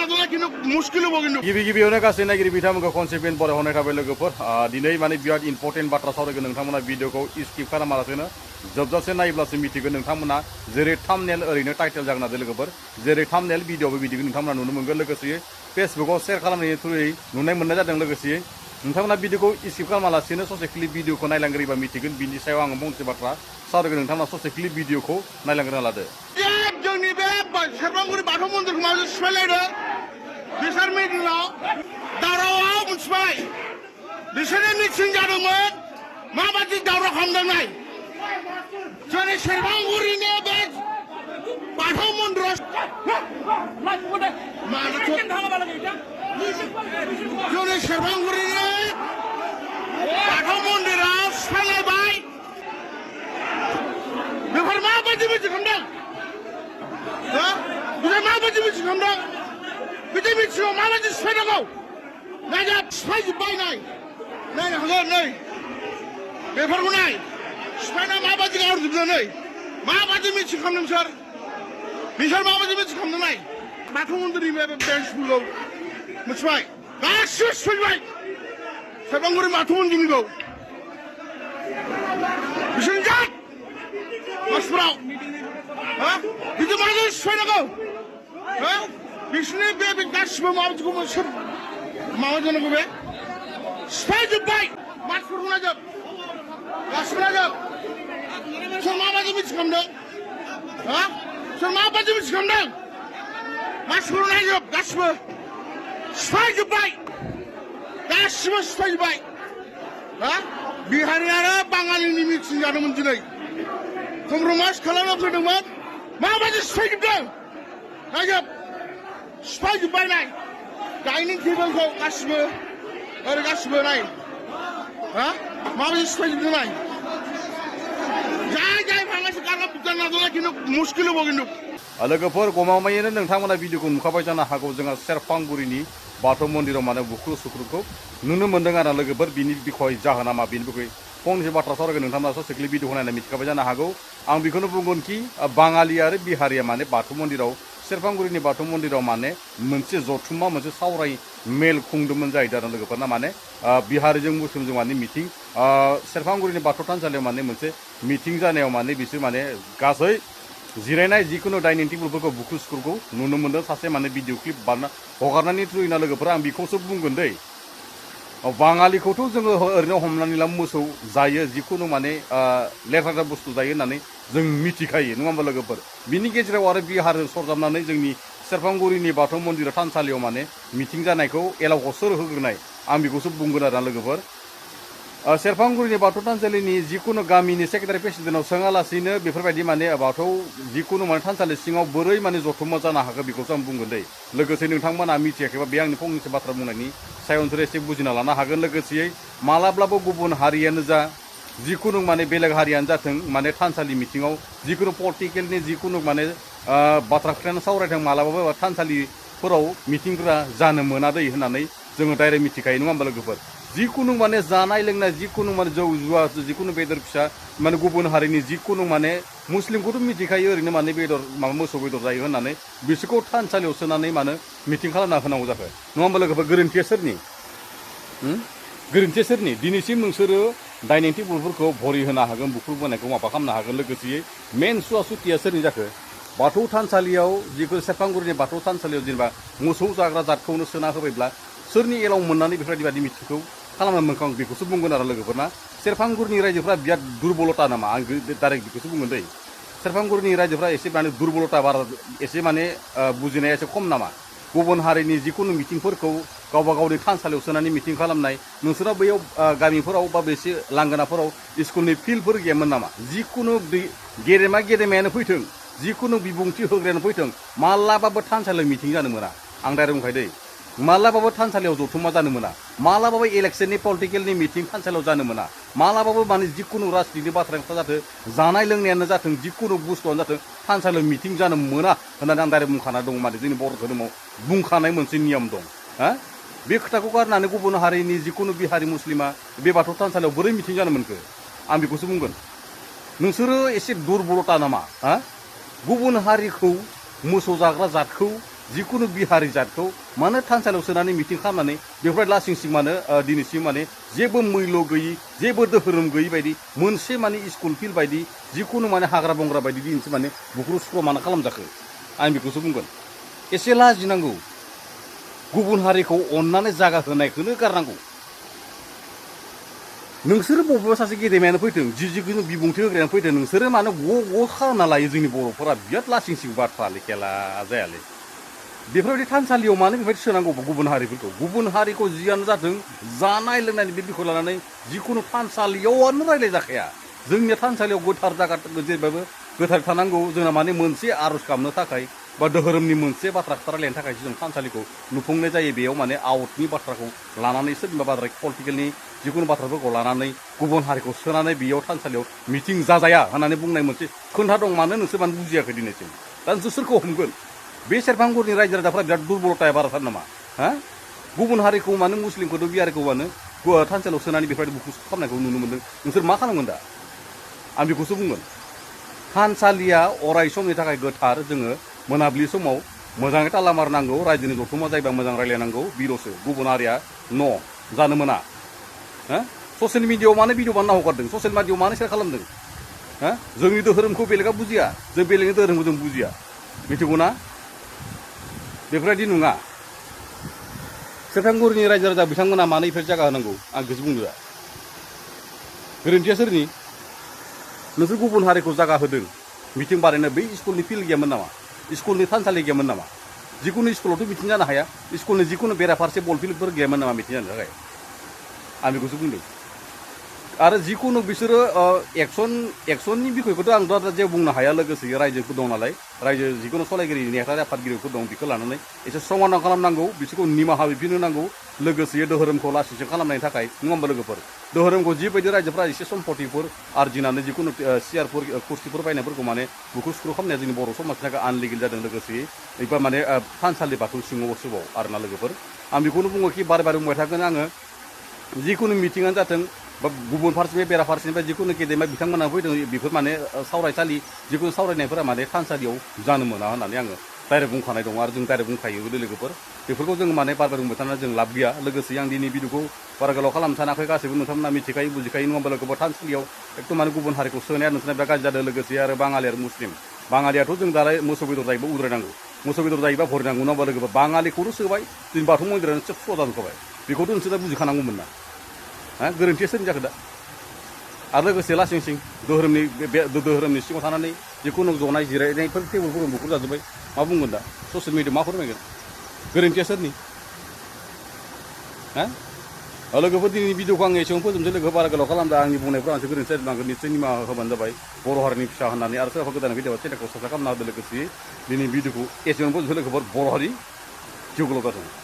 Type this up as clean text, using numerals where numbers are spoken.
नाजाला किन्तु मुस्किल हो किन्तु गिबियावनो गासै नायगिरि बिथांमोनखौ कनसेप्ट बरायहरनाय थाबाय लोगोफोर दिनै माने बिराद इम्पर्टेन्ट बाथ्रा सावरायगोन नोंथांमोना भिडिअखौ स्किप खालामालासेनो जोबजासे नायोब्लासो मिथिगोन नोंथांमोना जेरै थाम्बनेल ओरैनो टाइटेल जागोन आरो लोगोफोर जेरै थाम्बनेल भिडिअबो बिदिखौ नोंथांमोना नुनो मोनगोन लोगोसे फेसबुकाव शेयार खालामनायनि थ्रुयै नुनाय मोननाय जादों लोगोसे नोंथांमोना भिडिअखौ स्किप खालामालासेनो ससे क्लिप भिडिअखौ नायलांग्रोयोबा मिथिगोन बिनि सायाव आङो फंसे बाथ्रा सावरायगोन नोंथांमोना ससे क्लिप भिडिअखौ नायलांग्रोना लादो जोंनि बे सेरफांगुरि बाथौ मन्दिरखौ माबोरै सिफायलायदों बिसोर मिटिङाव दावरावआव मोनथिबाय बिसोरनि मिटिं जादोंमोन माबायदि दावराव खालामदों नाय जोंनि सेरफांगुरिनि बे बाथौ मन्दिराव जोंनि सेरफांगुरिनि बाथौ मन्दिराव सिफायलायबाय बेफोर माबायदि मिटिं खालामदों बिसोर माबायदि मिटिं खालामदों बिदि मिथिङाव माबायदि सिफायनांगौ नायजा सिफायजोब्बाय नायनो हागोन नै बेफोरखौ नाय सिफायना माबायदि गारजोबदों नै माबायदि मिटिं खालामदों बिसोर माबायदि मिटिं खालामदों नाय बाथौ मन्दिरनि बे बेन्चफोरखौ मिथिबाय गासिबो सिफायबाय सेरफांगुरि बाथौ मन्दिरनिखौ बिसोरनि जात मानसिफोराव बिदि माजों सिफायनांगौ बिसोरनि बे गासिबो माबायदिखौ सोर माबा जानांगौ बे सिफायजोब्बाय मानसिफोरखौ नायजोब गासिबो नायजोब सोर माबायदि मिटिं खालामदों सोर माबायदि मिटिं खालामदों मानसिफोरखौ नायजोब गासिबो सिफायजोब्बाय गासिबो सिफायजोब्बाय बिहारि आरो बाङालिनि मिटिं जादोंमोन दिनै कमप्रमाइज खालामना फैदोंमोन माबायदि सिफायजोबदों नायजोब सिफायजोब्बाय नाय डाइनिं टेबोलखौ गासिबो ओरै गासिबो नाय माबायदि सिफायजोबदों नाय जाय भाङासो गारना बुजान नाजाला किन्तु मुस्किल हो किन्तु लोगोफोर गमामायैनो नोंथांमोना भिडिअखौ नुखाबाय जानो हागौ जोंहा सेरफांगुरिनि बाथौ मन्दिराव माने बुख्रु सुख्रुखौ नुनो मोनदों आरो लोगोफोर बिनि बिखय जाहोना मा बिनि बिखय फंनैसो बाथ्रा सावरायगोन नोंथांमोना ससे क्लिप भिडिअखौ नायना मिथिखाबाय जानो हागौ आं बेखौनो बुंगोन कि बाङालि आरो बिहारिया माने बाथौ मन्दिराव सेरफांगुरिनि बाथौ मन्दिराव माने मोनसे जथुम्मा मोनसे सावराय मेल खुंदोंमोन जाहैदों आरो लोगोफोरना माने बिहारिजों मुस्लिमजों माने मिटिं सेरफांगुरिनि बाथौ थानसालियाव माने मोनसे मिटिं जानायाव माने बिसोर माने गासै जिरायनाय जिखुनु डाइनिं टेबोलफोरखौ बुख्रु सुख्रुखौ नुनो मोनदों सासे माने भिडिअ क्लिप हगारनायनि थ्रुयैना लोगोफोरा आं बेखौसो बुंगोन दै बाङालिखौथ' जोङो ओरैनो हमनानै ला मोसौ जायो जिखुनु माने लेथ्रा बुस्थु जायो होननानै जों मिथिखायो नङा होमबा लोगोफोर बिनि गेजेराव आरो बिहारजों सरजाबनानै जोंनि सेरफांगुरिनि बाथौ मन्दिर थानसालियाव माने मिटिं जानायखौ एलावखौ सोर होग्रोनाय आं बेखौसो बुंगोन आरो लोगोफोर सेरफांगुरिनि बाथौ थानसालिनि जिखुनु गामिनि सेक्रेटारि प्रेसिडेन्टआव सोङालासिनो बेफोरबायदि माने बाथौ जिखुनु माने थानसालि सिङाव बोरै माने जथुम्मा जानो हागौ बेखौसो आं बुंगोन दै लोगोसे नोंथांमोना मिथियाखैबा बे आंनि फंनैसो बाथ्रा बुंनायनि सायाव नोंसोर एसे बुजिना लानो हागोन लोगोसेयै मालाब्लाबो गुबुन हारियानो जा जिखुनु माने बेलेग हारियानो जाथों माने थानसालि मिटिङाव जिखुनु पलिटिकेलनि जिखुनु माने बाथ्रा खोथायानो सावरायथों मालाबाबो थानसालिफोराव मिटिंफोरा जानो मोना दै होननानै जोङो डाइरेक्ट मिथिखायो नङा होमबा लोगोफोर जिखुनु माने जानाय लोंनाय जिखुनु माने जौ जुवा जिखुनु बेदर फिसा माने गुबुन हारिनि जिखुनु माने मुस्लिमखौथ' मिथिखायो ओरैनो माने बेदर माबा मोसौ बेदर जायो होननानै बिसोरखौ थानसालियाव सोनानै मानो मिटिं खालामना होनांगौ जाखो नङा होमबा लोगोफोर गोरोन्थिया सोरनि दिनैसिम नोंसोरो डाइनिं टेबोलफोरखौ भरि होनो हागोन बुख्रुब बोनायखौ माबा खालामनो हागोन लोगोसेयै मेन सुवा सुतिया सोरनि जाखो बाथौ थानसालियाव जिखुनु सेरफांगुरिनि बाथौ थानसालियाव जेनेबा मोसौ जाग्रा जातखौनो सोना होबायब्ला सोरनि एलाव मोननानै बेफोरबायदि मिटिंखौ खालामनो मोनखां बेखौसो बुंगोन आरो लोगोफोरना सेरफांगुरिनि रायजोफ्रा बिराद दुरबलता नामा आं डाइरेक्ट बेखौसो बुंगोन दै सेरफांगुरिनि रायजोफ्रा एसे माने दुरबलता बारा एसे माने बुजिनाया एसे खम नामा गुबुन हारिनि जिखुनु मिटिंफोरखौ गावबा गावनि थानसालियाव सोनानै मिटिं खालामनाय नोंसोरा बैयाव गामिफोराव बा एसे लांगोनाफोराव स्कुलनि फिल्डफोर गैयामोन नामा जिखुनु गेदेमायानो फैथों जिखुनु बिबुंथि होग्रायानो फैथों मालाबाबो थानसालियाव मिटिं जानो मोना आं डाइरेक्ट बुंखायो दै मालाबाबो थानसालियाव जथुम्मा जानो मोना मालाबाबो इलेक्सननि पलिटिकेलनि मिटिं थानसालियाव जानो मोना मालाबाबो माने जिखुनु राजनितिनि बाथ्राफ्रा जाथों जानाय लोंनायानो जाथों जिखुनु बुस्थुआनो जाथों थानसालियाव मिटिं जानो मोना होननानै आं डाइरेक्ट बुंखाना दं माने जोंनि बर' धोरोमाव बुंखानाय मोनसे नियम दं बे खोथाखौ गारनानै गुबुन हारिनि जिखुनु बिहारि मुस्लिमा बे बाथौ थानसालियाव बोरै मिटिं जानो मोनखो आं बेखौसो बुंगोन नोंसोरो एसे दुरबलता नामा गुबुन हारिखौ मोसौ जाग्रा जातखौ जिखुनु बिहारि जातखौ मानो थानसालियाव सोनानै मिटिं खालामनानै बेफोर लासिं सिं मानो दिनैसिम माने जेबो मैल्य गैयि जेबो दोहोरोम गैयि बायदि मोनसे माने स्कुल फिल्ड बायदि जिखुनु माने हाग्रा बंग्रा बायदि दिनैसिम माने बुख्रु सुख्रु मानो खालामजाखो आं बेखौसो बुंगोन एसे लाजिनांगौ गुबुन हारिखौ अननानै जागा होनायखौनो गारनांगौ नोंसोरो बबेबा सासे गेदेमायानो फैथों जिखुनु बिबुंथि होग्रायानो फैथों नोंसोरो मानो ग' खालामना लायो जोंनि बर'फोरा बिराद लासिं सिं बाथ्रालै खेला जायालै बेफोरबायदि थानसालियाव मानो बेबायदि सोनांगौ गुबुन हारिफोरखौ गुबुन हारिखौ जियानो जाथों जानाय लोंनायनि बे बिखय लानानै जिखुनु थानसालियावनो रायज्लाय जाखाया जोंनि थानसालियाव गोथार जागा जेरैबाबो गोथार थानांगौ जोंना माने मोनसे आर'ज गाबनो थाखाय बा धोरोमनि मोनसे बाथ्रा खोथा रायलायनो थाखाय जों थानसालिखौ लुफुंनाय जायो बेयाव माने आउटनि बाथ्राखौ लानानै सोरनिबा बाथ्रा पलिटिकेलनि जिखुनु बाथ्राफोरखौ लानानै गुबुन हारिखौ सोनानै बेयाव थानसालियाव मिटिं जाजाया होननानै बुंनाय मोनसे खोन्था दं मानो नोंसोर मानो बुजियाखै दिनैसिम दा नोंसोर सोरखौ हमगोन बे सेरफांगुरिनि रायजो राजाफ्रा बिराद दुर्बलताया बाराथार नामा हा गुबुन हारिखौ मानो मुस्लिमखौ बिहारिखौ मानो थानसालियाव सोनानै बेफोरबायदि बुख्रु खालामनायखौ नुनो मोन्दों नोंसोर मा खालामगोन दा आं बेखौसो बुंगोन थानसालिया अराय समनि थाखाय गोथार जोङो मोनाबिलि समाव मोजाङै ताला मारनांगौ रायजोनि जथुमा जायोबा मोजां रायलायनांगौ बिल'सो गुबुन हारिया न' जानो मोना हा ससियेल मिडियायाव मानो भिडिअ बानायना हगारदों ससियेल मिडियायाव मानो शेयार खालामदों हा जोंनि धोरोमखौ बेलेगा बुजिया जों बेलेगनि धोरोमखौ जों बुजिया मिथिगौ ना बेफोरबायदि नङा सेरफांगुरिनि रायजो राजा बिथांमोना मानो इफोर जागा होनांगौ आं गोसो बुंदो गोरोन्थिया सोरनि नोंसोर गुबुन हारिखौ जागा होदों मिटिं बानायनो बै स्कुलनि फिल्ड गैयामोन नामा स्कुलनि थानसालि गैयामोन नामा जिखुनु स्कुलावथ' मिटिं जानो हाया स्कुलनि जिखुनु बेराफारसे बल फिल्डफोर गैयामोन नामा मिटिं जानो थाखाय आं बेखौसो बुंदों आरो जिखुनु बिसोरो एक्सननि बिखयखौथ' आं दा जेबो बुंनो हाया लोगोसे रायजोफोर दं नालाय रायजो जिखुनु सलायगिरि नेहाथारि आफादगिरिफोर दं बेखौ लानानै एसे समाधान खालामनांगौ बिसोरखौ निमाहा बिफिननो नांगौ लोगोसे धोरोमखौ लासिंसिं खालामनायनि थाखाय नङा होमबा लोगोफोर धोरोमखौ जिबायदि रायजोफ्रा एसे सम्पतिफोर आरजिनानै जिखुनु सियारफोर कुर्सिफोर बायनायफोरखौ माने बुख्रु सुख्रु खालामनाया जोंनि बर' समाजनि थाखाय आनलिगेल जादों लोगोसे एबा माने थानसालि बाथौ सिङावसो बाव आरोना लोगोफोर आं बेखौनो बुङो कि बारे बारे बुंबाय थागोन आङो जिखुनु मिटिङानो जाथों बा गुबुन फारसेनिफ्राय बेराफारसेनिफ्राय जिखुनु गेदेमा बिथांमोना फैदों बेफोर माने सावरायसालि जिखुनु सावरायनायफोरा माने थानसालियाव जानो मोना होननानै आङो डाइरेक्ट बुंखानाय दं आरो जों डाइरेक्ट बुंखायो लोगोफोर बेफोरखौ जों माने बार बार बुंबाय थानानै जों लाब गैया लोगोसे आं दिनै भिडिअखौ बारा गोलाव खालामनो सानाखै गासैबो नोंथांमोना मिथिखायो बुजिखायो नङा होमबा लोगोफोर थानसालियाव एकदम माने गुबुन हारिखौ सोनाया नोंसोरना बिराद गाज्रि जादों लोगोसे आरो बाङालि आरो मुस्लिम बाङालियाथ' जों दालाय मोसौ बेदर जायोबा उद्रायनांगौ मोसौ बेदर जायोबा भरिनांगौ नङा होमबा लोगोफोर बाङालिखौथ' सोबाय जोंनि बाथौ मन्दिरानो सोब स्र' जाजोबखाबाय बेखौथ' नोंसोर दा बुजिखानांगौमोन ना हा गोरोन्थिया सोरनि जाखो दा आरो लोगोसे लासिं सिं धोरोमनि सिङाव थानानै जिखुनु जनाय जिरायनायफोर टेबोलफोरखौ बुख्रु जाजोब्बाय मा बुंगोन दा ससियेल मिडियायाव मा फोरमायगोन गोरोन्थिया सोरनि हा लोगोफोर दिनैनि भिडिअखौ आं एसेयावनो फोजोबनोसै लोगो बारा गोलाव खालामदा आंनि बुंनायफ्रा आंसो गोरोन्थि जादों निस्सय निमाहा होबानो जाबाय बर' हारिनि फिसा होननानै आरो सोरबा गोदान भिडिअ चेनेलखौ साबस्क्राइब खालामना होदो लोगोसे दिनै भिडिअखौ एसेयावनो फोजोबनोसै लोगोफोर बर' हारि जिउ गोलाव जाथों